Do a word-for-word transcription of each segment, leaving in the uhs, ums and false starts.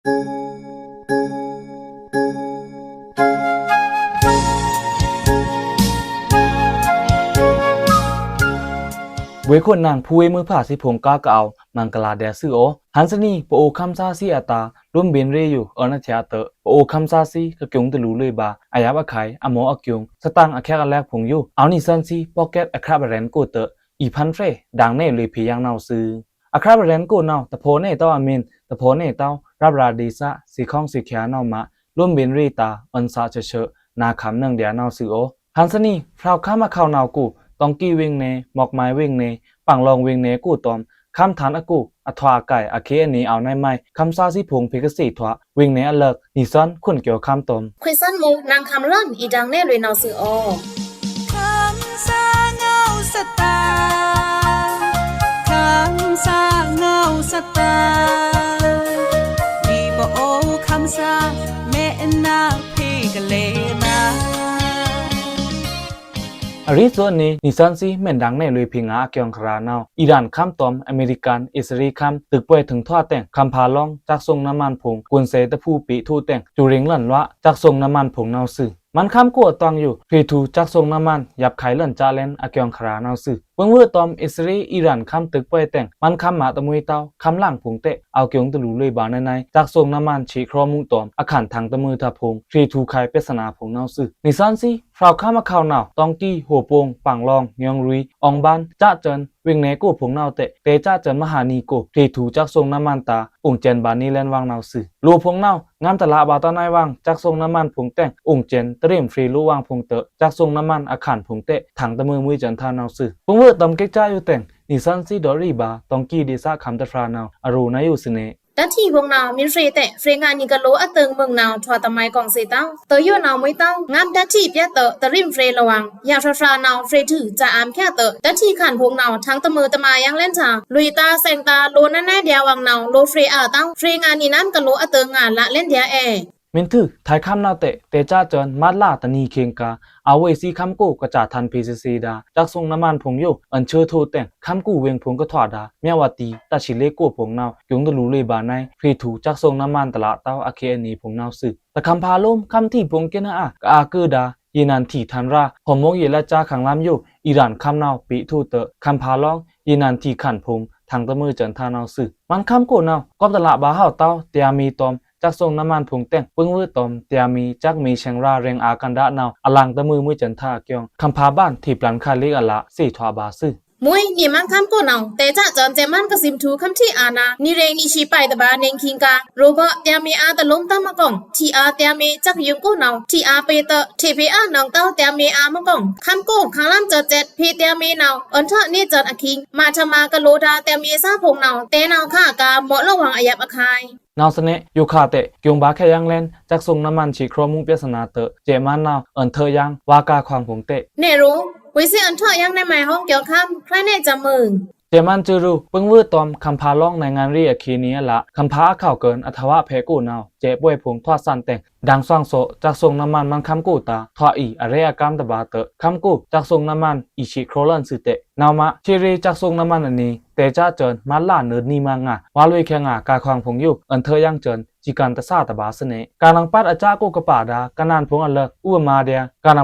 ဗွေႏခွန်နင်ꩻဖူးဝေးမွိုးဖါသီးဖိုင်ႏ ကားကအဝ်ႏမဂ်လာႏဒျာႏသွူသြ။ ဟန်ႏသနီꩻ ပအိုဝ်ႏခမ်းသားသီးအတာႏ လိုမ်းဗဉ်ႏရေꩻယိုအွောန်ႏအထျꩻတွော့ꩻ ပအိုဝ်ႏခမ်းသားသီးကကျူံႏတလူႏလွေꩻဗာႏ အယပ်ꩻခုဲင်ႏ အမော့အကျူံႏ သတင်ꩻအချက်အလက်ဖိုင်ႏယို အဝ်ႏနီသွဉ်းသီး podcast အခြပ် ရဲဉ်ႏကိုတွော့ꩻ အီႏဖန်းဖြယ် ဒင်ႏနယ်လွေꩻဖေႏယင်ႏနဝ်ꩻသွူ။ အခြပ် ရဲဉ်ႏကိုနဝ်ꩻ တဖေႏနယ်တဝ်းအမင်း တဖေႏနယ်တဝ်း ရပ်ꩻရာဒေႏသ သေႏခေါင်းသေႏခꩻနဝ်ꩻမꩻ လိုမ်းဗဉ်ႏရေꩻတာႏ အွဉ်ႏသꩻဆာဆာ နာႏခမ်းနွောင်ႏဒျာႏနဝ်ꩻသွူသြ။ ဟန်ႏသနီꩻ ဖြုတ်ꩻခမ်းအခေါင်နဝ်ꩻကို တောင်ကြီးဝိင်ႏနယ် မွန်မွဲဝိင်ႏနယ် ပင်လောင်ဝိင်ႏနယ်ကိုတွော့ꩻ ခမ်းထန်ႏအကို အထွာꩻအကိုင်ႏ အခေႏအနေႏအဝ်ႏနယ်မုဲင်ꩻ ခမ်းသားသီးဖိုင်ႏဖေႏကသေ့ꩻထွာꩻ ဝိင်ႏနယ်အလၢတ်ꩻ နီသွဉ်း ခွန်ကျော်ခမ်းတွော့ꩻ ခွိုင်သွဉ်းမူ နင်ႏခမ်းလွောန်အီႏဒင်ႏနယ်လွေꩻနဝ်ꩻသွူသြ။ အရင်းစွတ်အနေႏ နီသွဉ်းသီး မ့ဉ်ဒင်ႏနယ်လွေꩻဖေႏငါႏ အကျိုင်ႏခရာနဝ်ꩻ အီရန်ႏခမ်းတွော့ꩻ အမေရိကန်ႏ အစ်သရေးႏခမ်း တိုပ်ꩻပွဲထိုင်ထွားတဲ့င်ꩻ ခမ်းဖာလောင်း စက်ရုံနံႏမန်ဖိုင်ႏ ကွဉ်ႏသေတဖူးပေ့ꩻထိုးတဲ့င်ꩻ စူရင်းလန်လွဲ စက်ရုံနံႏမန်ဖိုင်ႏနဝ်ꩻသွူ။ မန်ႏခမ်းကိုအသွင်ယို ဖြေꩻထူႏစက်ရုံနံႏမန် ယပ်ꩻခုဲင်ႏလွေꩻစက်လဲန် အကျိုင်ႏခရာနဝ်ꩻသွူ။ ပိုင်ႏဝွော့ꩻတွော့ꩻ အစ်သရေး အီရန်ႏခမ်းတိုပ်ꩻပွဲတဲ့င်ꩻ မန်ႏခမ်းမꩻတမှွေးတဝ်း ခမ်းလင်ဖိုင်ႏတဲ့ အဝ်ႏကျိုံႏတလူႏလွေꩻဗာႏနယ်နယ် စက်ရုံနံႏမန်သေႏခြောက်မှုတွော့ꩻ အခန်ထင်ႏတမွေးထပ်ဖိုင်ႏ ဖြေꩻထူႏခုဲင်ႏပြဿနာဖိုင်ႏနဝ်ꩻသွူ။ နီသွဉ်းသီး ဖြုတ်ꩻခမ်းအခေါင်နဝ်ꩻ တောင်ကြီး ဟိုပုံ ပင်လောင် ညောင်ရွေး အောင်ပန်း စက်ရုံ ဝိင်ႏနယ်ကိုဖိုင်ႏနဝ်ꩻတဲ့ တစက်ရုံမဟာနီကို ဖြေꩻထူႏစက်ရုံနံႏမန်တာႏ ဥုံႏစဲန်ႏဗာႏနယ်လဲန်ဝင်ꩻနဝ်ꩻသွူ။ လိုꩻဖိုင်ႏနဝ်ꩻ ငမ်းတလꩻဗာႏတနွော်ဝင်ꩻ စက်ရုံနံႏမန်ဖိုင်ႏတဲ့င်ꩻ ဥုံႏစဲန်ႏ တရေမ်ဖြေႏလိုဝ်ဝင်ꩻဖိုင်ႏတွော့ꩻ စက်ရုံနံႏမန်အခန်ဖိုင်ႏတဲ့ ထင်ႏတမွေးမွေးစဲန်ႏထါနဝ်ꩻသွူ။ ပိုင်ႏဝွော့ꩻတွော့ꩻ ကစ်ꩻစါယိုတဲ့င်ꩻ နီသွဉ်းသီးဒီးရေꩻဗာႏ တောင်ကြီးဒေႏသခမ်းတဖြာနဝ်ꩻ အရိုꩻနဝ်ꩻယူꩻသွူနေ ဓာတ်ထီးဖိုင်ႏနဝ်ꩻ မီႏဖြေႏတဲ့ ဖြေႏငါႏနီကလိုအသိုင်ႏမွိုင်ꩻနဝ်ꩻ ထွာꩻတမိုင်းကောင်းစေတဝ်း တယိုနဝ်ꩻမွေးတဝ်း ငမ်းဓာတ်ထီးပြတ်တွော့ꩻ တရေမ်ဖြေႏလိုဝ်ဝင်ꩻ ယပ်ꩻဖြဖြာနဝ်ꩻ ဖြေႏထူႏစက်အာမ်ဖြတ်တွော့ꩻ ဓာတ်ထီးခန်ဖိုင်ႏနဝ်ꩻ ထင်ႏတမွေးတမာႏယင်ႏလဲန်ထါ လွေꩻတာႏသဲင်ꩻတာႏ လိုꩻနယ်နယ်ဒျာႏဝင်ꩻနဝ်ꩻ လိုꩻဖြေႏအာꩻတဝ်း ဖြေႏငါႏနီႏနန်းကလိုအသိုင်ႏငါႏလꩻလဲန်ဒျာႏအဲ မုန်ထု ထုဲင်ႏခမ်းနဝ်ꩻတဲ့ တစက်ရုံမတ်လတနံၤခေင်ႏကါ အဝေးသီးခမ်းကိုကစားထန်ႏဖေႏသေသေဒါႏ စက်ရုံနံႏမန်ဖိုင်ႏယို အွဉ်ႏဆှိုးထိုꩻတဲ့င်ꩻ ခမ်းကိုဝေင်ဖိုင်ႏကထွာဒဒါႏ မြဝတီ တဆံလေးကိုဖိုင်ႏနဝ်ꩻ ကျိုံႏတလူႏလွေꩻဗာႏနယ် ဖြေꩻထူႏစက်ရုံနံႏမန်တလးတဝ်း အခေႏအနေဖိုင်ႏနဝ်ꩻသွူ။ တခမ်းဖာလိုမ်း ခမ်းထီးဖိုင်ႏကဲနအာ ကအါကိုဒါႏ ရေနံထီးထန်ႏရာ ဟော်မုတ်ꩻရေလက်ကြားခမ်းလမ်းယို အီရန်ႏခမ်းနဝ်ꩻပေ့ꩻထိုꩻတွော့ꩻ ခမ်းဖာလောင်း ရေနံထီးခန်ဖိုင်ႏ ထင်ႏတမွေးစဲန်ႏထါနဝ်ꩻသွူ။ မန်ႏခမ်းကိုနဝ်ꩻ ကောပ်ꩻတလးဗာႏဟဝ်တဝ်း တျာႏမီႏတွော့ꩻ စက်ရုံနံႏမန်ဖိုင်ႏတဲ့င်ꩻ ပိုင်ႏဝွော့ꩻတွော့ꩻ တျာႏမီႏစက်ꩻမေးဆဲင်ꩻရာ ရဲင်ꩻအာႏကန္ဒနဝ်ꩻ အလင်ႏတမွေးမွေးစဲန်ႏထါအကျိုင်ႏ ခမ်းဖာဗန်းထေꩻပျန်ꩻခါꩻလေးအလး သေꩻထွာဗာႏသွူ။ မွေးနီမန်ႏခမ်းကိုနဝ်ꩻ တစက်ရုံစက်မန်ႏကသိမ်ꩻထူႏခမ်းထီးအာႏနာႏ နီရေꩻနီရှီပိုင်ꩻတဗာႏနယ်ခိင်ꩻကါ လိုꩻဗော့ꩻတျာႏမီႏအာႏတလိုမ်းတမ်းမကောင်ꩻ ထီးအာႏတျာႏမီႏစက်ယုံကိုနဝ်ꩻ ထီးအာႏပေ့ꩻတွော့ꩻ ထေꩻဖေႏအာႏနွောင်တဝ်းတျာႏမီႏအာႏမကောင်ꩻ ခမ်းကို ခမ်းလမ်းစက်စက် ဖေႏတျာႏမီႏနဝ်ꩻ အွဉ်ႏထွော့ꩻနေစဲန်ႏအခိင်ꩻ မꩻထမꩻကလိုဒါႏတျာႏမီႏသားဖိုင်ႏနဝ်ꩻ တဲနဝ်ꩻခါကါ မော့လိုဝ်ဝင်ꩻအယပ်ꩻအခါ နဝ်ꩻသွူနေ ယိုခါတဲ့ ကျိုံႏဗာႏခဲယင်ႏလဲန် စက်ရုံနံႏမန်သေႏခြောက်မှုပြဿနာတွော့ꩻ စက်မန်ႏနဝ်ꩻ အွဉ်ႏထွော့ꩻယင်ꩻ ဗာႏကာခွင်ဖိုင်ႏတဲ့ နယ်ရိုး ဝေးသီးအွဉ်ႏထွော့ꩻယင်ꩻနယ်မိုင်ဟောင်းကျော်ခမ်း ဖြိုင်နယ်စက်မုံ စက်မန်ႏစူရူ ပိုင်ႏဝွော့ꩻတွော့ꩻ ခမ်းဖာလောင်းနယ်ငါႏရေꩻအခေႏနေအလး ခမ်းဖာအခဝ်ႏကၢၼ်ႏ အထဝဖဲကိုနဝ်ꩻ စက်ပွဲဖိုင်ႏထွော့ꩻသန်တဲ့င်ꩻ ဒင်သွင်ꩻသော့ စက်ရုံနံႏမန်မန်ႏခမ်းကိုတာႏ ထွော့ꩻအီအရဲအကမ်းတဗာႏတွော့ꩻ ခမ်းကို စက်ရုံနံႏမန်အီသေႏခြောက်လဲန်သွူတဲ့ နဝ်ꩻမꩻ ထေရေစက်ရုံနံႏမန်အနီ တစက်ရုံမတ်လနွော်တနံၤမငါႏ ဝါလွေခဲငါႏကာခွင်ဖိုင်ႏယို အွဉ်ႏထွော့ꩻယင်ꩻစဲန်ႏ စံႏကၢၼ်ႏတသဒဗာႏသွူနေ ကာနံပါတ်အစကိုကပါဒါႏ ကနန်ဖိုင်ႏအလၢတ်ꩻ ဥပမာဒျာႏ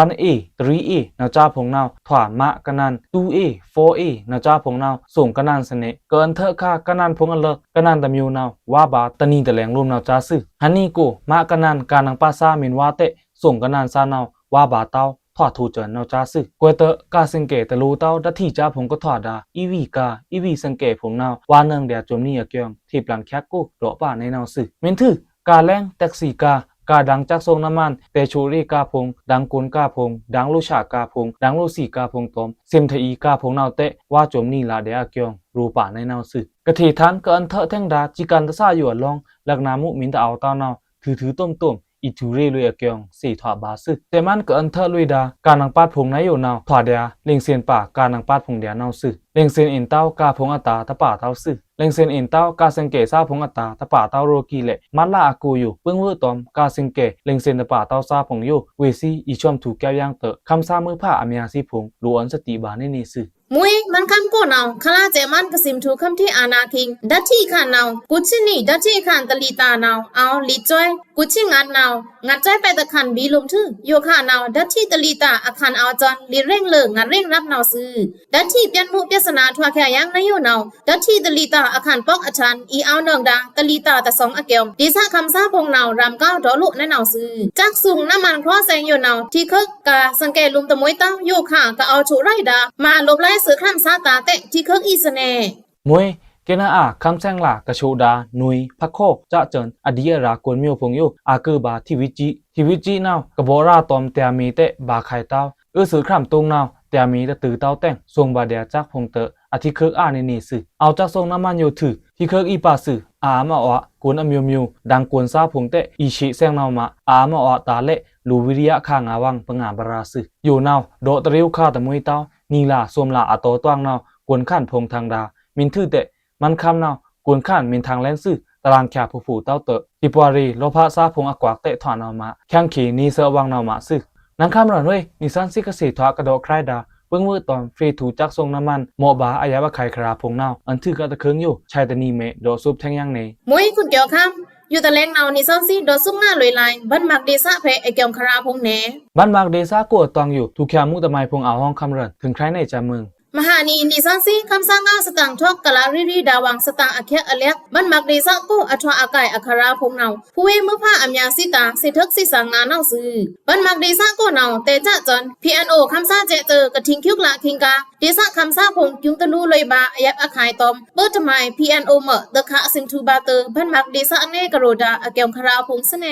one A three A နဝ်ꩻစဖိုင်ႏနဝ်ꩻ ထွော့ꩻမကနန် two A four A နဝ်ꩻစဖိုင်ႏနဝ်ꩻ သွင်ကနန်သွူနေ ကအွဉ်ႏထွော့ꩻခါ ကနန်ဖိုင်ႏအလၢတ်ꩻ ကနန်တမျိုးနဝ်ꩻ ဝါဗာႏတနံၤတလဲင်ႏလိုမ်းနဝ်ꩻစသွူ။ ဟန်ႏနီကို မကနန် ကာနံပါတ်သီးမီႏဝါတဲ့ သွင်ကနန်သွူနဝ်ꩻ ဝါဗာႏတဝ်း ထွော့ꩻထူႏစဲန်ႏနဝ်ꩻစသွူ။ ကွဲးတွော့ꩻ ကာစင်ꩻကဲတလိုꩻတဝ်း ဓာတ်ထီးစက်ဖိုင်ႏကထွာဒါႏ EVကား EVစင်ꩻကဲဖိုင်ႏနဝ်ꩻ ဝါနွောင်ꩻဒျာႏစွမ်ႏနီအကျိုင်ႏ ထေꩻပျန်ꩻချက်ကို ရော့ꩻပါႏနယ်နဝ်ꩻသွူ။ မုန်ထု ကားလဲင် တက္ကစီကား ကားဒင်စက်ရုံနံႏမန် တဲꩻချိုရေꩻကားဖိုင်ႏ ဒင်ကွဉ်ကားဖိုင်ႏ ဒင်လိုꩻဆာကားဖိုင်ႏ ဒင်လိုꩻသီကားဖိုင်ႏတွော့ꩻ သင်ꩻထအီကားဖိုင်ႏနဝ်ꩻတဲ့ ဝါစွမ်ႏနီလဒျာႏအကျိုင်ႏ ရော့ꩻပါႏနယ်နဝ်ꩻသွူ။ ကထေꩻထန်ႏ ကအွဉ်ႏထွော့ꩻထဲင်ဒါႏ စံႏကၢၼ်ႏတသယိုအလွင် လက်နက်မှုမီႏတအောဝ်တဝ်းနဝ်ꩻ ထွူထွူတုမ်တုမ် အီထူရေလွေꩻအကျိုင်ႏ သေꩻထွော့ဗာႏသွူ။ စက်မန်ႏကအွဉ်ႏထွော့ꩻလွေꩻဒါႏ ကားနံပါတ်ဖိုင်ႏနဝ်ꩻယိုနဝ်ꩻ ထွော့ꩻဒျာႏ လင်ꩻသင်ꩻပါ ကားနံပါတ်ဖိုင်ႏဒျာႏနဝ်ꩻသွူ။ လင်ႏသင်ႏအင်ႏတဝ်း ကားဖိုင်ႏအတာႏ တပါတဝ်းသွူ၊ လင်ႏသင်ႏအင်ႏတဝ်း ကားသင်ꩻကဲသါဖိုင်ႏအတာႏ တပါတဝ်းရောႏကီးလꩻ မတ်လအကိုယို ပင်းဝွေ့တောမ်ႏ ကားသင်ꩻကဲ လင်ႏသင်ႏတပါတဝ်းသါဖိုင်ႏယို ဝေ့ꩻသွီ အီႏဆွမ်ꩻထူꩻကဲဝ်ႏယင်းတွော့ꩻ ခမ်းသားမွိုးဖါအမြာႏသီးဖိုင်ႏ လိုႏအွောန်ႏသတိꩻဗာႏနေနေသွူ။ မွေး မန်ႏခမ်းကိုနဝ်ꩻ ခလꩻစဲ့ꩻမန်းကသိမ်ꩻထူꩻ ခမ်းထေးအာဏာႏခိင်း ဓာတ်ထီးအခန်နဝ်ꩻ ကိုချစ်နီ ဓာတ်ထီးအခန် တစ်လီတာနဝ်ꩻ အဝ်ႏလိတ်ꩻစွဲ ကိုချစ်ငတ်နဝ်ꩻ ငတ်စွဲပက်တခန်ႏ ဘီလိုမ်ထွူ ယိုခါနဝ်ꩻ ဓာတ်ထီးတစ်လီတာအခန်ႏ အဝ်ႏစွမ်း လိတ်ꩻရဲင်ꩻလဵု ငတ်ရဲင်ꩻရပ်နဝ်ꩻသွူ။ ဓာတ်ထီး ပြတ်မှုပြဿနာ ထွားခဲယင်းနယိုနဝ်ꩻ ဓာတ်ထီးတစ်လီတာအခန်ႏ ပေါက်အထန်ႏ အီႏအဝ်ႏနွောင်ႏဒါႏ တစ်လီတာတဆောင်ႏအကျော် ဒေႏသခမ်းသားဖိုင်ႏနဝ်ꩻ ရမ်ႏကောက်ဒေါ့ꩻလိုꩻနဲနဝ်ꩻသွူ။ စက်ရုံနံ့မှန်ခွားစဲင်ယိုနဝ်ꩻ ထီးခိုက်ကားသင်ꩻကဲလိုမ်ႏတမွေးတဝ်း ယိုခါကဝ်ႏအဝ်ႏဆိုပ်ꩻရိုက်ဒါႏ မအလုပ်လိုင်းသွူ ခမ်းသားတာႏတဲ့ ထီးခိုက်အီႏသနေ မွေး ကေနအာ ခမ်းသင်ꩻလာကသိုပ်ꩻဒါႏ နွေ ဖက်ခေါက် စက်ရုံအဒီအရာႏ ကွန်ႏမျိူဖိုင်ႏယို အကိုဘၣ် ထီးဝိတ်ꩻစံ ထီးဝိတ်ꩻစံနဝ်ꩻ ကဘော့ꩻရာꩻတောမ်ႏ တြာꩻမီႏတဲ့ ဘၣ်ခါင်ႏတဝ်း အိုးသွူခရမ်တုံနဝ်ꩻ တြာꩻမီႏတတုတဝ်းတဲင် သူင်ꩻဗာႏဒါႏစက်ဖိုင်ႏတွော့ꩻ အထီးခိုက်အာႏနေနေသွူ။ အဝ်ႏစက်ရုံနံ့မှန်ယိုထွူ ထီးခိုက်အီႏပါသွူ အအမ်အဝ်ႏအကွန်ႏအမျိူႏမျိူႏ ဒင်ႏကွန်ႏသားဖိုင်ႏတဲ့ အီႏသေ့ꩻသင်ꩻနဝ်ꩻမꩻ အအမ်အဝ်ႏအတာႏလဵု လူႏဝီရီယခါငါႏဝင်ႏ ပငါဗရာသွူ။ ယိုနဝ်ꩻ ဒေါ့ꩻတရေဝ်ခါႏတမွေးတဝ်း နီလၤသွမ်လၤအတောတွင်နဝ်ꩻ ကွန်ႏခန်ဖိုင်ႏထင်ဒါႏ မီႏထွူတဲ့ မန်ႏခမ်းနဝ်ꩻ ကွန်ႏခန်ဖိုင်ႏမီႏထင်ႏလဲဉ်သွူ တရင်းချာဖူဖူတဝ်းတွော့ꩻ တီးပွားရေ လောဖသါဖိုင်ႏအကွာက်တဲ့ထွာနဝ်ꩻမꩻ ခဲင်ခေနေသွူဝင်ႏနဝ်ꩻမꩻသွူ။ နင်ႏခမ်းရင်ꩻဟွေး နီသွဉ်းသီးကသေထွာ ကဒေါ့ꩻခြဲဒါႏ ပင်းဝွေ့တောမ်ႏ ဖြေးထူႏစက်ရုံနံ့မှန် မော့ဗာႏအယပ်ꩻအခုဲင်ႏခရာဖိုင်ႏနဝ်ꩻ အွောန်ႏထွူကတခုံးယို ဆာင်ꩻတနံၤမဲ့ ဒေါ့ꩻသွူပ်ꩻထဲင်ယင်းနေ မွေး ခွန်ကျော်ခမ်း ယိုတလဲင်နဝ်ꩻ နီသွဉ်းသီး ဒေါ့ꩻသွူပ်ꩻငါလွေꩻလိုင်း ဘန်ႏမၢꩻဒေႏသဖြဲ အကျောင်ႏခရာဖိုင်ႏနဲ ဘန်ႏမၢꩻဒေႏသကို အတွင်ယို ထူႏခဲမူတမုဲင်ဖိုင်ႏ အဝ်ႏဟောင်းခမ်းရင် ထိုင်ခြဲနေဆာမုင် မဟာနီ နီသွဉ်းသီး ခမ်းသားငါသတင်ꩻထွော့ꩻ ကလးရီရီဒါႏဝင်ႏ သတင်ꩻအခက်အလျက် ဘန်ႏမၢꩻဒေႏသကို အထွာအကိုင်ႏအခရာဖိုင်ႏနဝ်ꩻ ဖူဝေးမွိုးဖါအမြာႏသီးတာႏ သေထုတ်သွေးသင်ငါနဝ်ꩻသွူ။ ဘန်ႏမၢꩻဒေႏသကိုနဝ်ꩻ တဲꩻစက်ရုံ PNO ခမ်းသားစဲ့ꩻတွော့ꩻ ကထိင်ꩻခုက်လးခိင်းကား ဒေႏသခမ်းသားဖိုင်ႏ ကျူံႏတလူႏလွေꩻဗာႏ အယပ်ꩻအခုဲင်ႏတောမ်ႏ ဗို့တမုဲင် PNO မဢိုပ် ဒုက္ခအသင်ထူႏဗာႏတွော့ꩻ ဘန်ႏမၢꩻဒေႏသအနဲကရိုဒါႏ အကျောင်ႏခရာဖိုင်ႏသနဲ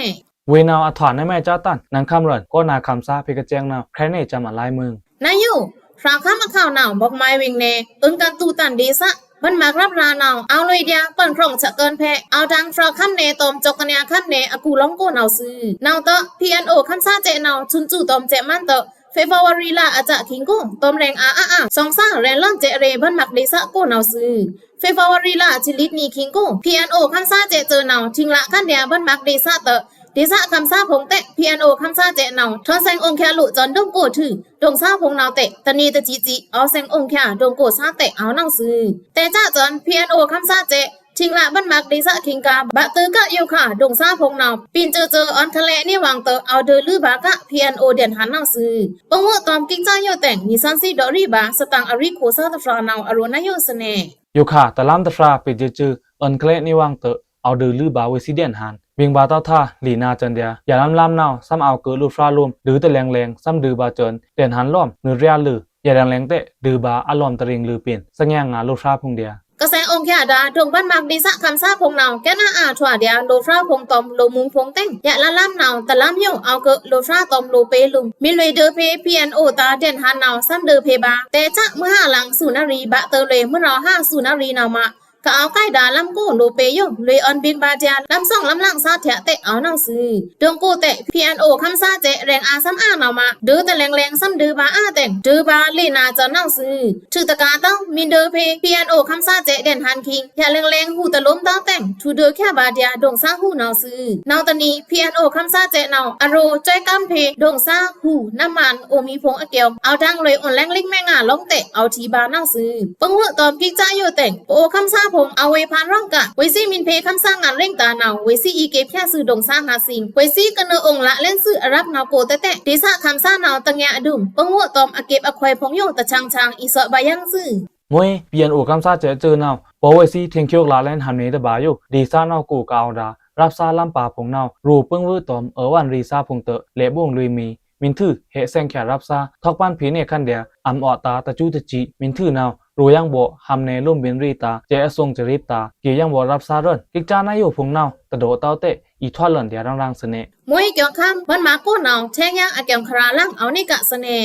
ဝေနဝ်ꩻ အထွာနံ့မဲကျားတန် နင်ႏခမ်းရင် ကောနာခမ်းသား ဖြေးကစဲင်နဝ်ꩻ ခြဲနေဆာမုင်အလါမုင် နယို ဖြာခမ်းအခေါင်နဝ်ꩻ မော့ဗာႏမုဲင်နဲ အိုင်ႏကတူတန်ဒေႏသ ဘန်ႏမၢꩻရပ်ရာနဝ်ꩻ အဝ်ႏလွေꩻဒါႏ ပန်ႏဖြောင်ꩻသကုန်ဖဲ အဝ်ႏတန်းဖြာခမ်းနဲတောမ်ႏ ကျောက်တန်ရာခမ်းနဲ အကူလောင်ႏကိုနဝ်ꩻသွူ။ နဝ်ꩻတွော့ꩻ PNO ခမ်းသားစဲ့ꩻနဝ်ꩻ သွဉ်းစူးတောမ်ႏစဲ့ꩻမန်းတွော့ꩻ ဖေဖော်ဝါရီလအစ ခိင်းကို တောမ်ႏရဲင်အာအါအါ သွင်သရဲင်လွံာန်စဲ့ꩻရေ ဘန်ႏမၢꩻဒေႏသကိုနဝ်ꩻသွူ။ ဖေဖော်ဝါရီလ ချစ်လီတနံၤ ခိင်းကို PNO ခမ်းသားစဲ့ꩻတွော့ꩻနဝ်ꩻ ထိင်ꩻလးခမ်းနဲ ဘန်ႏမၢꩻဒေႏသတွော့ꩻ ဒေႏသခမ်းသားဖိုင်ႏတဲ့ PNO ခမ်းသားစဲ့ꩻနဝ်ꩻ ထွန်သဲင်ꩻအိုင်ႏချာလိုꩻ စွမ်းဒိုင်ကိုထွူ ဒိုင်ႏသားဖိုင်ႏနဝ်ꩻတဲ့ တနံၤတစံးစံး အောဝ်သဲင်ꩻအိုင်ႏချာ ဒိုင်ႏကိုသားတဲ့ အောဝ်ႏနဝ်ꩻသွူ။ တဲꩻစက်ရုံ PNO ခမ်းသားစဲ့ꩻ ထိင်ꩻလးဘန်ႏမၢꩻဒေႏသခိင်းကား ဗာႏတွော့ꩻကယိုခါ ဒိုင်ႏသားဖိုင်ႏနဝ်ꩻ ပင်စဲ့ꩻစဲ့ꩻ အွောန်ႏခဲလဲ့ꩻနေဝင်ꩻတွော့ꩻ အောဝ်ႏတွော့ꩻလွူးဗာႏက PNO ဒဲန်ႏဟန်နဝ်ꩻသွူ။ ပင်းဝွေ့တောမ်ႏ ကိကစါယိုတဲင် နီသွဉ်းသီးဒေါ့ꩻရီဗာႏ သတင်ꩻအရီခိုသာႏသဖြာနဝ်ꩻ အရိုꩻနယိုသနဲ ယိုခါ တလမ်းတဖြာ ပေ့ꩻစဲ့ꩻစဲ့ꩻ အွောန်ႏခဲလဲ့ꩻနေဝင်ꩻတွော့ꩻ အောဝ်ႏတွော့ꩻလွူးဗာႏဝေ့ꩻသွီဒဲန်ႏဟန် ဝေင်ꩻဗာႏတဝ်းထါ လေနာစွန်ဒျာ ယလမ်းလမ်းနဝ်ꩻ သမ်ꩻအဝ်ႏကို လိုꩻဖြာလိုမ်ꩻ တွော့ꩻတလဲင်လဲင် သမ်ꩻတွော့ꩻဗာႏစွန် ဒဲန်ႏဟန်လောမ်ꩻ နွေႏရဲလွော့ꩻ ယလဲင်လဲင်တဲ့ တွော့ꩻဗာႏအလောမ်ꩻတရင်လွော့ꩻပင် သင်ꩻငါလိုꩻဖြာဖိုင်ႏဒျာ ကသဲင်ꩻအိုင်ႏချာဒါႏ ဒိုင်ႏဘန်ႏမၢꩻဒေႏသခမ်းသားဖိုင်ႏနဝ်ꩻ ကဲနာအာထွာဒျာ လိုꩻဖြာဖိုင်ႏတောမ်ႏ လိုꩻမူႏဖိုင်ႏတဲင် ယလမ်းလမ်းနဝ်ꩻ တလမ်းယို အောဝ်ႏကို လိုꩻဖြာတောမ်ႏ လိုꩻပေလိုမ်ꩻ မီႏလွေꩻတွော့ꩻဖေ PNO တာႏဒဲန်ႏဟန်နဝ်ꩻ သမ်ꩻတွော့ꩻဖေဗာႏ တဲꩻစက် မုဟာလင် သုးနရီဗာႏတွော့ꩻလွေꩻ မုရောင်ꩻဟါ သုးနရီနဝ်ꩻမ ကအဝ်ႏကိုင်ႏဒါႏလမ်းကို လိုꩻပေယို လွေꩻအွောန်ႏဘိန်းဗာႏဒျာႏ လမ်းသွင်လမ်းလင်သားထျာတဲ့ အောဝ်ႏနဝ်ꩻသွူ။ ဒိုင်ႏကိုတဲ့ PNO ခမ်းသားစဲ့ꩻ ရဲင်အာသမ်ꩻအာနဝ်ꩻမ တွော့ꩻတလဲင်လဲင် သမ်ꩻတွော့ꩻဗာႏအာတဲင် တွော့ꩻဗာႏလေနာစွန်နဝ်ꩻသွူ။ ထွူတကာႏတဝ်း မီႏတွော့ꩻဖေ PNO ခမ်းသားစဲ့ꩻ ဒဲန်ႏဟန်ခိင်း ယလဲင်လဲင် ဟူးတလိုမ်းတဝ်းတဲင် ထွူတွော့ꩻချာဗာႏဒျာႏ ဒိုင်ႏသားဟူးနဝ်ꩻသွူ။ နဝ်ꩻတနံၤ PNO ခမ်းသားစဲ့ꩻနဝ်ꩻ အရိုꩻစွဲꩻကမ်းဖေ ဒိုင်ႏသားဟူး နံ့မှန် အိုမီဖိုင်ႏအကျော် အောဝ်ႏတန်းလွေꩻ အွောန်ႏလဲင်လိၵ်᩻မဲငါလောင်းတဲ့ အောဝ်ႏထီဗာႏနဝ်ꩻသွူ။ ပင်းဝွေ့တောမ်ႏ ကိကစါယိုတဲင် ပအိုဝ်ႏခမ်းသားဖိုင်ႏ အဝေႏဖန်ရောင်ꩻက ဝေ့ꩻသွီမီႏဖေ ခမ်းသားငတ်ရဲင်ꩻတာႏနဝ်ꩻ ဝေ့ꩻသွီအီႏကေဖြာသွူ ဒိုင်ႏသားငတ်သင် ဝေ့ꩻသွီကနုာ်အိုင်ႏလးလဲဉ်သွူ အရပ်နဝ်ꩻကိုတဲ့တဲ့ ဒေႏသခမ်းသားနဝ်ꩻ တငဲအဒုံ ပင်းဝွေ့တောမ်ႏ အကေပ်ꩻအခုဲင်ႏဖိုင်ႏယို တချင်ချင် အီႏသွော့ꩻဗာႏယင်းသွူ။ မွေး PNO ခမ်းသားစဲ့ꩻစဲ့ꩻနဝ်ꩻ ပောဝေ့ꩻသွီ ထိင်ꩻခုက်ꩻလးလဲဉ်ႏဟန်ꩻမေတဗာႏယို ဒေႏသနဝ်ꩻကို ကအဝ်ႏဒါႏ ရပ်သားလမ်းပါဖိုင်ႏနဝ်ꩻ ရိုꩻပင်းဝွေ့တောမ်ႏ အွောန်ႏရေꩻသားဖိုင်ႏတွော့ꩻ လဲ့ဘိုင်လွေꩻမီႏ မီႏထွူ ဟဲသဲင်ꩻချာရပ်သား ထောက်ပံ့ဖေႏနေခန်ဒျာ အမ်ꩻအွတ်ꩻတာႏ တစူးတစံး မီႏထွူနဝ်ꩻ ရိုꩻယင်းဗော့ꩻ ဟမ်ႏနယ် လိုမ်းဗဉ်ႏရေꩻတာႏ စဲ့ꩻအသွင်ꩻစရီပ်တာႏ ကေယင်းဗော့ꩻရပ်သားရွောန် ကိကစါနယိုဖိုင်ႏနဝ်ꩻ တဒေါ့ꩻတဝ်းတဲ့ အီႏထွတ်လွောန်ဒျာႏရင်ရင်သွူးနေ မွေးကျော်ခမ်း ဘန်ႏမၢꩻကိုနဝ်ꩻ ထဲင်ယင်း အကျောင်ႏခရာလင် အောဝ်ႏနေကသွူးနေ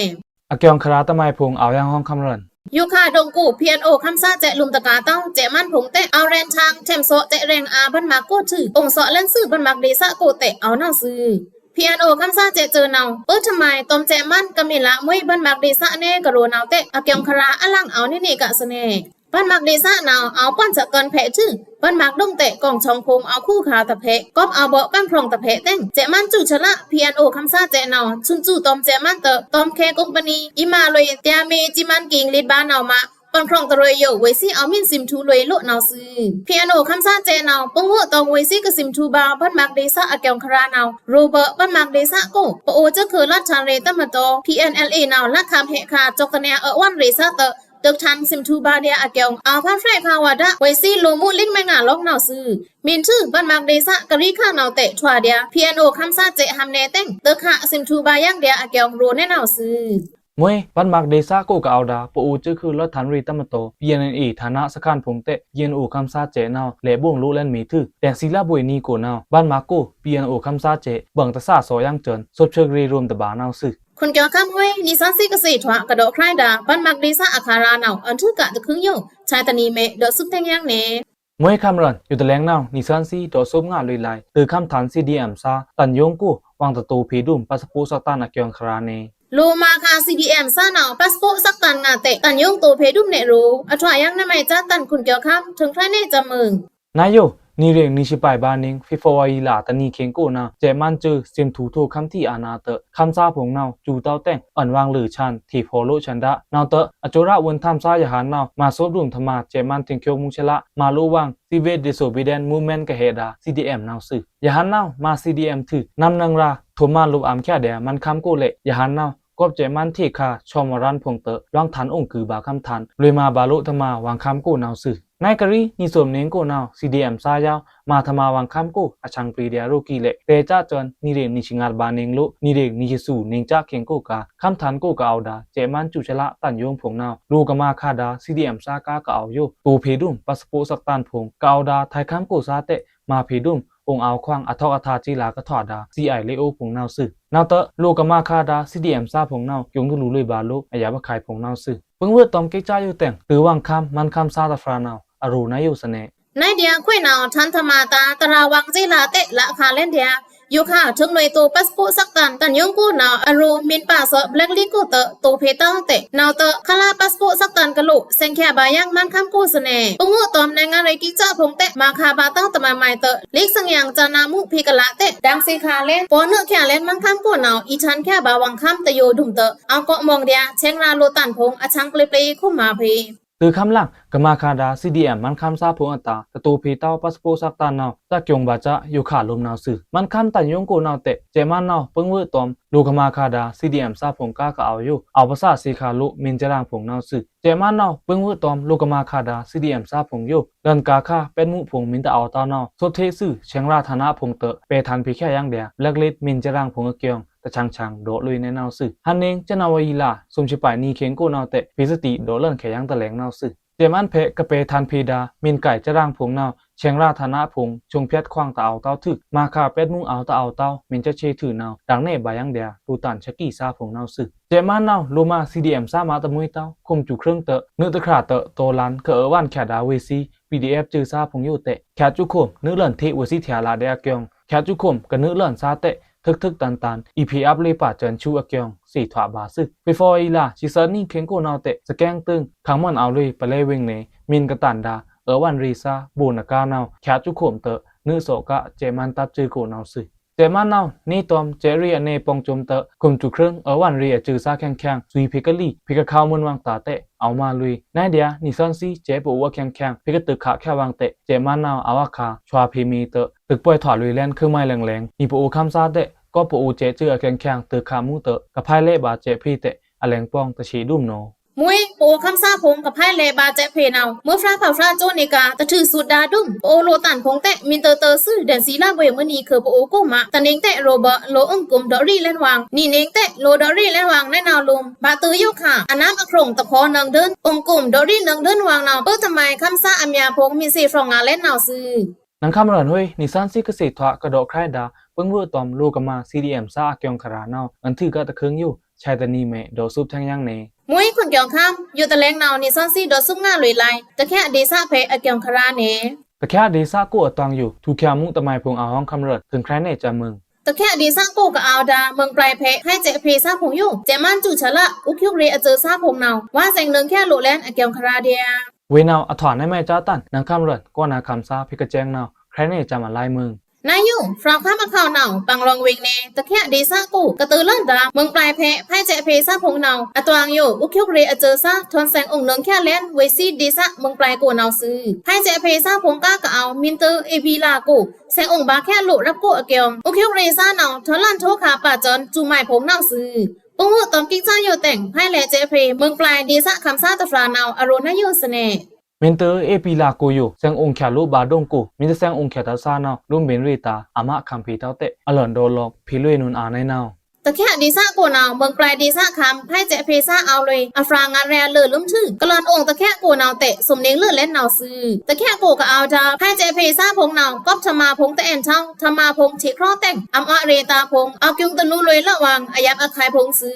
အကျောင်ႏခရာတမုဲင်ဖိုင်ႏ အောဝ်ႏယင်းဟောင်းခမ်းရင် ယိုခါဒိုင်ႏကို PNO ခမ်းသားစဲ့ꩻ လိုမ်းတကာႏတဝ်း စဲ့ꩻမန်းဖိုင်ႏတဲ့ အောဝ်ႏရဲန်ႏထင် ထဲမ်သော့ စဲ့ꩻရဲင်အာႏ ဘန်ႏမၢꩻကိုထွူ အိုင်ꩻသွော့ꩻလဲဉ်သွူ ဘန်ႏမၢꩻဒေႏသကိုတဲ့ အောဝ်ႏနဝ်ꩻသွူ။ PNO ခမ်းသားစဲ့ꩻစဲ့ꩻနဝ်ꩻ ပထမွိုင်ꩻ တွမ်စဲ့ꩻမန်း ကမင်ꩻလꩻမွေး ဗန်းမၢၵ်ꩻဒေသ နဲကရောꩻနဝ်ꩻတဲ့ အကျိုင်ႏခရာႏ အလင်ႏ အောဝ်ႏနေနေကꩻသꩻနေ ဗန်းမၢၵ်ꩻဒေသနဝ်ꩻ အောဝ်ႏပန်သကၢန်ꩻဖဲႏထွူ ဗန်းမၢၵ်ꩻဒုံးတဲ့ ကွန်ဆွင်ဖိုမ်ႏ အောဝ်ႏခုꩻခါႏတဖဲ ကွပ်ꩻအောဝ်ႏဗော့ꩻပန်ဖြောင်ႏတဖဲႏတဲင် စဲ့ꩻမန်းစုချလ PNO ခမ်းသားစဲ့ꩻနဝ်ꩻ သုဉ်ꩻစွုတောမ်စဲ့ꩻမန်းတဲ့ တွမ်ခဲကုမ်ပဏီႏ အီမလွေꩻ တြီမီႏ စံမန်းကိင်ႏ လိတ်ဗာႏနဝ်ꩻမꩻ ကွန်ဖြောင်ႏတရွေꩻယို ဝေးသီး အောဝ်ႏမီႏ သုဉ်ꩻစွုလွေꩻလိုꩻနဝ်ꩻသွူ။ PNO ခမ်းသားစဲ့ꩻနဝ်ꩻ ပုင်ဝွို့ꩻတွမ်ဝေးသီး ကသုဉ်ꩻစွုဗာႏ ဗန်းမၢၵ်ꩻဒေသ အကျိုင်ႏခရာႏနဝ်ꩻ ရောꩻဗာႏဗန်းမၢၵ်ꩻဒေသကို ပအိုဝ်ႏစဲ့ꩻခုဲးလွတ်ꩻထန်ꩻရေꩻတပ်မတော် PNLA နဝ်ꩻ လက်ခံဟဲခါႏ ကျောက်တနယ် အဝွန်ရေသါတဲ့ ဒွိုက်ထန်ꩻသုဉ်ꩻစွုဗာႏဒျာႏအကျိုင်ႏ အောဝ်ႏဖန်းဖြဲ့ခါႏဝဒ ဝေးသီးလိုꩻမူးလိင်မဲင်ꩻငါႏလောင်းနဝ်ꩻသွူ။ မီႏထွူ ဗန်းမၢၵ်ꩻဒေသ ကရီးခါႏနဝ်ꩻတဲ့ ထွာဒျာႏ PNO ခမ်းသားစဲ့ꩻဟံးနေတဲင် ဒွိုက်ခါႏသုဉ်ꩻစွုဗာႏယင်းဒျာႏအကျိုင်ႏ ရောꩻနဲနဝ်ꩻသွူ။ မွေး ဗန်းမၢၵ်ꩻဒေသကို ကအဝ်ႏဒၣ် ပအိုဝ်ႏစဲ့ꩻခုဲးလွတ်ꩻထန်ꩻရေꩻတပ်မတော် PNLA ဌာနစခန်းဖိုင်ႏတဲ့ PNO ခမ်းသားစဲ့ꩻနဝ်ꩻ လဲဘွင်လိုꩻလဲန်မီႏထွူ တန်သီလဗွေနံၤကိုနဝ်ꩻ ဗန်းမၢၵ်ꩻကို PNO ခမ်းသားစဲ့ꩻ ဗွင်ႏတသာသောယင်းစဲ့ꩻ သွပ်ꩻဆွိုက်ရေꩻရုံႏတဗာႏနဝ်ꩻသွူ။ ခွန်ကျော်ခမ်း မွေး နီသွဉ်းသီးကသီးထွာ ကဒေါ့ꩻခရိုင်ႏဒၣ် ဗန်းမၢၵ်ꩻဒေသ အခရာႏနဝ်ꩻ အွဉ်ႏထွူက တခုံယို ဆားတနံၤမဲ ဒေါ့ꩻသွုပ်ꩻတဲင်ယင်းနေ မွေး ခမ်းရင်ꩻ ယိုတလဲင်နဝ်ꩻ နီသွဉ်းသီး ဒေါ့ꩻသွုပ်ꩻငါလွေꩻလၢ ဒွိုက်ခါႏထန် CDM သား တန်ယိုင်ကို ဝွင်ႏတတိုꩻဖေႏဒုံး ပသ်ပို့သက်တန်အကျိုင်ႏခရာႏနေ လိုꩻမွဲခါႏ CDM သားနဝ်ꩻ ပသ်ပို့သက်တန်ငါတဲ့ တန်ယိုင်တိုꩻဖေႏဒုံးနဲရိုꩻ အထွာယင်းနမဲစါတန် ခွန်ကျော်ခမ်း ထုင်ꩻခရိုင်ႏနေ စမုင် နယို နီရေင်နီသွဉ်းပါးဘၣ်နင်း ဖေဖော်ဝါရီလ တနံၤခင်းကိုနဝ်ꩻ စဲ့ꩻမန်းစဲ့ꩻ သုဉ်ꩻစွုထိုꩻခမ်းထီၣ်အာဏာတဲ့ ခမ်းသားဖိုင်ႏနဝ်ꩻ စူတောက်တဲင် အွဉ်ႏဝွင်ꩻလိုꩻဆန် ထေဖော်လိုꩻဆန်ဒၣ် နဝ်ꩻတဲ့ အကၠိုရꩻဝုန်းထမ်းသား ရဟန်းနဝ်ꩻ မၤသွပ်ꩻဒုံးထမ စဲ့ꩻမန်းထိင်ꩻကျိုင်းမူးချလ မၤလိုဝွင်ꩻ Civil Disobedience Movement ကဟဲဒၣ် CDM နဝ်ꩻသွူ။ ရဟန်းနဝ်ꩻ မၤ CDM ထွူ နမ်နင်ꩻရာ ထိုမလွပ်ꩻအမ်ႏချဒါ မန်းခမ်းကိုလဲ့ ရဟန်းနဝ်ꩻ ကွပ်ကျဲ့ꩻမန်းထေခါ ဆောမရန်ဖိုင်ႏတဲ့ လွင်ꩻထန်ႏအိုင်ႏကုဗာႏခမ်းထန်ႏ လွေꩻမာဘၣ်လိုꩻထမ ဝွင်ꩻခမ်းကိုနဝ်ꩻသွူ။ နကရီ နီသွမ်နင်းကိုနဝ်ꩻ CDM သားယဝ်ꩻ မၤထမဝွင်ꩻခမ်းကို အဆန်းပျီဒျာႏရိုကိလဲ့ တဲကျားစွန် နီရေင်နီသွဉ်းငါဘၣ်နင်းလိုꩻ နီရေင်နီသွဉ်းနင်းကျားခင်းကိုက ခမ်းထန်ႏကိုကအဝ်ႏဒၣ် စဲ့ꩻမန်းစူချလ တန်ယိုင်ဖိုင်ႏနဝ်ꩻ လိုꩻကမွဲခါႏဒၣ် CDM သားက ကအဝ်ႏယို တိုꩻဖေႏဒုံး ပသ်ပို့သက်တန်ဖိုင်ႏ ကအဝ်ႏဒၣ် ထွဲခမ်းကိုသားတဲ့ မၤဖေႏဒုံး အိုင်ႏအောဝ်ႏခွင်ႏ အထောက်အထားကြေးလါကထွာဒၣ် CI လေးအိုးဖိုင်ႏနဝ်ꩻသွူ။ နဝ်ꩻတဲ့ လိုꩻကမွဲခါႏဒၣ် CDM သားဖိုင်ႏနဝ်ꩻ ကျိုင်းတလူလွေꩻဗာႏလိုꩻ အယပ်ꩻခုဲင်ႏဖိုင်ႏနဝ်ꩻသွူ။ ပုင်ꩻဝွို့ꩻတွမ်ကိတ်ꩻစာယိုတဲင် တိုဝွင်ꩻခမ်း မန်းခမ်းသားတဖြာနဝ်ꩻ အရိုꩻနယိုသနဲ နဒျာခွေနဝ်ꩻ ထန်ႏထမတာႏ တရာဝွင်ႏကြေးလါတဲ့ လါခါႏလဲန်ဒျာႏ ယိုခါႏထုံးလွေꩻတိုꩻ ပသ်ပို့သက်တန် တန်ယိုင်ကိုနဝ်ꩻ အရိုꩻမီႏပါသော blacklist ကိုတဲ့ တိုꩻဖေႏတန်တဲ့ နဝ်ꩻတဲ့ ခလ ပသ်ပို့သက်တန်ကလို ဆင်ꩻချဘၣ်ယင်း မန်းခမ်းကိုသနဲ ပုင်ꩻဝွို့ꩻတွမ် နွေငါႏရေꩻကိကဖုံႏတဲ့ မွဲခါႏဘၣ်တန်တမွဲမွဲတဲ့ လိကစင်ယင်ႏစာနာမှုဖေႏကလာတဲ့ တန်သီခါႏလဲန် ပောနွေခါႏလဲန် မန်းခမ်းကိုနဝ်ꩻ အီႏထန်ႏချဘၣ်ဝွင်ႏခမ်းတယိုဒုံးတဲ့ အောဝ်ႏကော့ꩻမွင်ႏဒျာႏ ဆင်ꩻရာလိုꩻတန်ဖိုင်ႏ အဆန်းပျီပျီခုမွဲဖေႏ တိုဝ်ခမ်းလင် ကမွဲခါႏဒၣ် CDM မန်းခမ်းသားဖိုင်ႏအတာႏ တတိုꩻဖေႏတန် ပသ်ပို့သက်တန်နဝ်ꩻ စကျိုင်းဗာႏစ ယိုခါႏလိုမ်နဝ်ꩻသွူ။ မန်းခမ်းတန်ယိုင်ကိုနဝ်ꩻတဲ့ စဲ့ꩻမန်းနဝ်ꩻ ပုင်ꩻဝွို့ꩻတွမ် လိုꩻကမွဲခါႏဒၣ် CDM သားဖိုင်ႏက ကအဝ်ႏယို အောဝ်ႏပသ်သီခါႏလိုꩻ မီႏစရင်ဖိုင်ႏနဝ်ꩻသွူ။ စဲ့ꩻမန်းနဝ်ꩻ ပုင်ꩻဝွို့ꩻတွမ် လိုꩻကမွဲခါႏဒၣ် CDM သားဖိုင်ႏယို လန်ꩻကာႏခါႏ ပျိုတ်မှုန့်ဖိုင်ႏ မီႏတအောဝ်ႏတန်နဝ်ꩻ သွပ်ꩻထေ့သွူ ဆင်ꩻရာဌာနဖိုင်ႏတဲ့ ပဲꩻထန်ဖေႏချယင်းဒျာႏ blacklist မီႏစရင်ဖိုင်ႏအကျိုင်း တဆန်းဆန်း ဒေါ့လွေꩻနဲနဝ်ꩻသွူ။ ဟန်နင်း ဇန်နဝါရီလ သုမ်ႏသီးပါးနံၤခင်းကိုနဝ်ꩻတဲ့ ဖေႏသတိ ဒေါ့လဲန်ခဲယင်းတလဲင်နဝ်ꩻသွူ။ စဲ့ꩻမန်းဖေႏ ကပဲꩻထန်ဖေႏဒၣ် မီႏကိုင်ႏစရင်ဖိုင်ႏနဝ်ꩻ ဆင်ꩻရာဌာနဖိုင်ႏ ချုံဖြတ်ခွင့်တအောဝ်ႏတန်သွူ မွဲခါႏပျိုတ်မှုန့်အောဝ်ႏတအောဝ်ႏတန် မီႏစချေ့သွူနဝ်ꩻ ဒင်ႏနဲဘၣ်ယင်းဒျာႏ တူတန်သကံꩻသားဖိုင်ႏနဝ်ꩻသွူ။ စဲ့ꩻမန်းနဝ်ꩻ လိုꩻမွဲ CDM သားမွဲတမှူးတဝ်း ခုမ်စူခြိုင်တဲ့ နွေꩻတခြားတဲ့ တော်လန် ကအွေးဝွဉ်ခြားဒၣ်ဝေးသီး PDF စူသားဖိုင်ႏယိုတဲ့ ခဲꩻစွူခုမ် နွေꩻလဲန်ထေ့ဝေးသီးထျာꩻလဒျာႏအကျိုင်း ခဲꩻစွူခုမ် ကနွေꩻလဲန်သားတဲ့ ထွုတ်ꩻထွုတ်တန်တန် EP အပ်လေပါစွန်ဆူအကျိုင်း သေထွာဘၣ်သွူ။ ဖေဖော်ဝါရီလ သီးသီးနံၤခင်းကိုနဝ်ꩻတဲ့ စကဲင်းတိုင် ခမ်းမွန်အောဝ်လွေꩻ ပလဲဝိုင်နယ် မီႏကတန်ဒၣ် အွေးဝွဉ်ရေꩻသား ဘိုနကါနဝ်ꩻ ခဲꩻစွူခုမ်တဲ့ နွေꩻသောက စဲ့ꩻမန်းတပ်စွူကိုနဝ်ꩻသွူ။ စဲ့ꩻမန်းနဝ်ꩻ နေတွမ် စဲ့ꩻရေꩻအနယ်ပေါင်းစုံတဲ့ ခုမ်စူခြိုင် အွေးဝွဉ်ရေꩻအစွူသားခဲင်ခဲင် သွီးဖေႏကလီ ဖေႏကခဝ်မွန်ဝွင်တာတဲ့ အောဝ်မွဲလွေꩻ နဲဒျာႏ နီသွဉ်းသီး စဲ့ꩻပအိုဝ်အခဲင်ခဲင် ဖေႏကတုးခါႏခဲဝွင်တဲ့ စဲ့ꩻမန်းနဝ်ꩻ အဝါခါ သွါဖေႏမေတဲ့ တိုꩻပွိုင်ထွာလွေꩻလဲန် ခုမိုင်လဲင်လဲင် နီပအိုဝ်ခမ်းသားတဲ့ ကော့ပအိုဝ်စဲ့ꩻစွူအခဲင်ခဲင် တိုꩻခါႏမူးတဲ့ ကဖဲလဲဘၣ်စဲ့ꩻဖေႏတဲ့ အလဲင်ပေါင်းတသီးဒုံးနဝ်ꩻ မွဲ ပအိုဝ်ခမ်းသားဖိုင်ႏ ကဖဲလဲဘၣ်စဲ့ꩻဖေႏနဝ်ꩻ မွဲဖြားဖဝ်ဖြားစွူနေက တထွူသွူဒါဒုံး ပအိုဝ်လိုꩻတန်ဖိုင်ႏတဲ့ မီႏတဲတဲသွူ ဒွိုင်သီးလဗွေမွဲနံၤခု ပအိုဝ်ကိုမွဲ တနင်ႏတဲ့ robot လိုꩻအိုင်ႏကုမ်ဒေါ့ရီလဲန်ဝွင် နီန့င်တဲ့ လိုꩻဒေါ့ရီလဲန်ဝွင်နဲနဝ်ꩻလိုမ် ဘၣ်တိုယိုခါႏ အနမ်းအခရုံးတခေါ် နွံဒွိုင် အိုင်ႏကုမ်ဒေါ့ရီနွံဒွိုင်ဝွင်နဝ်ꩻ ပထမွိုင်ꩻ ခမ်းသားအများဖိုင်ႏ မီႏသီးဖြောင်ငါႏလဲန်နဝ်ꩻသွူ။ နင်ခမ်းရန်ဟွေ နီသွဉ်းသီးကသီးထွာ ကဒေါ့ခရိုင်ႏဒၣ် ပုင်ꩻဝွို့ꩻတွမ် လိုꩻကမွဲ CDM သားအကျိုင်းခရာႏနဝ်ꩻ အွဉ်ႏထွူက တခုံယို ဆဲးတနံၤမဲ ဒေါ့သွုပ်ꩻထျင်ယင်းနေ မွဲ ခွန်ကျော်ခမ်း ယိုတလဲင်နဝ်ꩻ နီသွဉ်းသီးဒေါ့သွုပ်ꩻငါလွေꩻလၢ တချားဒေသဖေႏ အကျိုင်းခရာႏနေ တချားဒေသကိုအတွင်ယို ထွူချာႏမူးတမွဲဖိုင်ႏ အဟောင်းခမ်းရန် ထုံးခရိုင်ႏနဲစမုင် တချဒေသကိုကအောဝ်ဒါ မွိုင်ပျိုင်ဖဲ ဖဲႏစဲးဖေႏသားဖုံယို စဲးမန်းစုချလ ဥက္ကဋ္ဌရေအစၢးသားဖုံနဝ် ဝါစဲင်နွိုင်ချအလိုက်လဲန်အကျုံခရါဒျာ ဝေနဝ်အထွာ နဲမဲကျောင်းတန် နင်ခမ်းရွတ် ကောနာ်ခမ်းသား ဖေႏကကျဲင်းနဝ် ခရဲးနှေ့စံမလိုက်မွိုင် နယို ဖြောင်းခမ်းအခဝ်နဝ် ပင်လောင်ဝေင်နယ် တချဒေသကို ကတိူဝ်လန်ဒါ မွိုင်ပျိုင်ဖဲ ဖဲႏစဲးဖေႏသားဖုံနဝ် အထွာယို ဥက္ကဋ္ဌရေအစၢးသား ထွန်စဲင်အိုင်နွိုင်ချလဲန် ဝေးစံဒေသမွိုင်ပျိုင်ကိုနဝ်သွူ ဖဲႏစဲးဖေႏသားဖုံကားကအဝ် မင်းတအူ ဧပြီလကို စဲင်အိုင်ဗာချလိုက်ရပ်ကိုအကျုံ ဥက္ကဋ္ဌရေသားနဝ် ထွန်လန်ထိုခါပာ်စွန် စုမိုင်ဖုံနဝ်သွူ ပုင်ဝွံတွမ်ကိကျိုယိုတဲင် ဖဲႏစဲးဖေႏ မွိုင်ပျိုင်ဒေသခမ်းသားတဖြာနဝ် အရိုနယိုသနဲ မင်းတအူ ဧပြီလကိုယို စဲင်အိုင်ချလိုက်ဗာဒုံကို မင်းတစဲင်အိုင်ချတသားနဝ် လုမ်းဗဉ်ရေတာ အမခမ်းဖေႏတဝ်တဲ အလွန်ဒေါ်လော့ ဖေႏလွေနုံအာနဲနဝ် တချဒေသကိုနဝ် မွိုင်ပျိုင်ဒေသခမ်း ဖဲႏစဲးဖေႏသားအဝ်လွေ အဖြာငါရဲအလၢာ်လုမ်းထွူ ကလွန်အိုင်တချကိုနဝ်တဲ စုမ်နွိုင်လၢာ်လဲန်နဝ်သွူ တချကိုကအဝ်ဒါ ဖဲႏစဲးဖေႏသားဖုံနဝ် ကော့ပ်ထမဖုံတအဲင်ထောင် ထမဖုံထေ့ခြောက်တဲင် အမ်အွတ်ရေတာဖုံ အောက်ကျုံတလူလွေလဝ်ဝွင် အယပ်အခိုင်ဖုံသွူ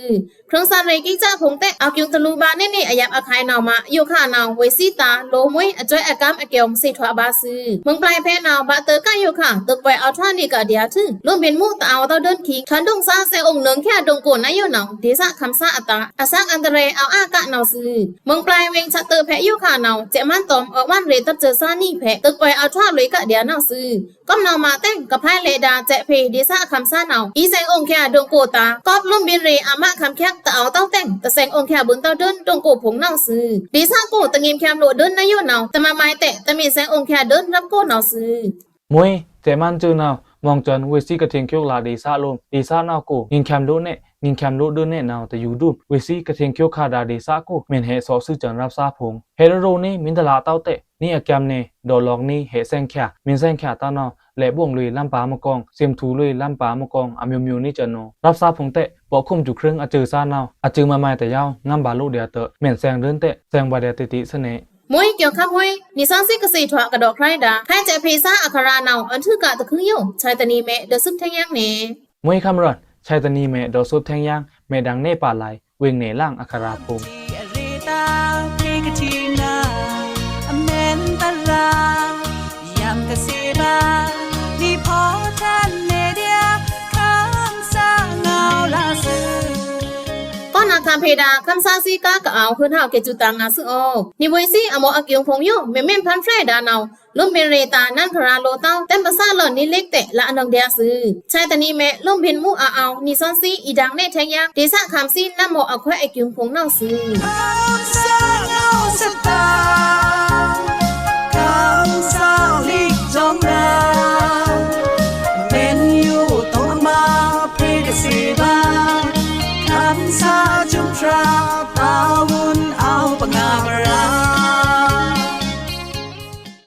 ခရင်စံရေကိကျိဖုံတဲ အောက်ကျုံတလူဗာနဲနဲ အယပ်အခိုင်နဝ်မး ယိုခါနဝ် ဝေးစံတာ လိုမွေး အစွဲအကမ်းအကျုံ သေထွာဗာသွူ မွိုင်ပျိုင်ဖဲနဝ် ဗာတၢကယိုခါ တိုပ်ကွဲးအောက်ထွာနံကဒျာထု လုမ်းဗဉ်မူးတအောဝ်တဝ်ဒိုန်ခံ ထွန်ဒုံသားစဲင်အိုင်နွိုင်ချဒုံကိုနယိုနဝ် ဒေသခမ်းသားအတာ အသံအန္တရာယ်အောက်အါကနဝ်သွူ မွိုင်ပျိုင်ဝေင်ချက်တဖဲယိုခါနဝ် စဲးမန်းတွမ် အောက်ဝွန်ရေတပ်စဲးသားနံဖဲ တိုပ်ကွဲးအောက်ထွာလွေကဒျာနဝ်သွူ ကွမ်နဝ်မးတဲင် ကဖဲႏလဲဒါ စဲးဖေႏဒေသခမ်းသားနဝ် အီစဲင်အိုင်ချဒုံကိုတာ ကော့ပ်လုမ်းဗဉ်ရေအမခမ်းချက်တအောဝ်တဝ်တဲင် တစဲင်အိုင်ချဗဉ်တဝ်ဒိုန် ဒုံကိုဖုံနဝ်သွူ ဒေသကိုတငိမ်ချလိုက်ဒိုန်နယိုနဝ် တမမိုင်တဲ တမံၤစဲင်အိုင်ချဒိုန်ရပ်ကိုနဝ်သွူ မွေး စဲးမန်းစုနဝ် မွင်စွန် ဝေးစံကထိန်ကျိုက်လးဒေသလိုမ် ဒေသနဝ်ကို ငိမ်ချလိုက်နဲ ငိမ်ချလိုက်ဒိုန်နဲနဝ် တယူဒုံ ဝေးစံကထိန်ကျိုက်ခါဒါဒေသကို မ့ၢ်ဟဲသော့သွူစွန်ရပ်သားဖုံ ဟဲရရိုနဲ မင်းတလတဝ်တဲ နံအကမ်းနဲ ဒေါ်လော့နံဟဲစဲင်ချ မင်းစဲင်ချတဝ်နဝ် လဲ့ဘွင်လွေလမ်းပါမကောင် စဲမ်ထူလွေလမ်းပါမကောင် အမျိုးမျိုးနံစွန်နဝ် ရပ်သားဖုံတဲ ပော့ခုမ်စုခရင်အစၢးသားနဝ် အစၢးမမိုင်တယဝ် ငမ်းဗာလိုက်ဒျာတၢ မ့ၢ်စဲင်ဒိုန်တဲ စဲင်ဗာဒျာတတီသနဲ မွေး ကျောင်းခမ်းဟွေး နီသွဉ်းစည်းကသေထွာကဒီးခရဲဒါ ဖဲႏစဲးဖေႏသားအခရာနဝ် အထွုကတခွိုယို ဆဲးတနံမဲ ဒေါ်သုတ်ထဲယင်းနဲ မွေးခမ်းရွတ် ဆဲးတနံမဲ ဒေါ်သုတ်ထဲယင်း မဲဒင်နဲပါလဲ ဝေင်နယ်လင်အခရာဖုံ ကောနာ်ခမ်းဖေႏဒါ ခမ်းသားစည်းကားကအဝ် ဟုန်ဟဝ်က့ၤစုတၢ်ငါသွူအို နီဝေးစံအမော့အကျုံဖုံယို မဲမဲန်ဖန်ဖြဲဒါနဝ် လုမ်းဗဉ်ရေတာ နန်းခရာလိုက်တဝ် တဲမ်းပသလွန်နီလိကတဲ လအနွိုင်ဒျာသွူ ဆဲးတနံမဲ လုမ်းဗဉ်မူးအအောဝ် နီသွဉ်းစည်း အီဒင်နဲထဲယင်း ဒေသခမ်းစည်း နမ်းမော့အခွဲအကျုံဖုံနဝ်သွူ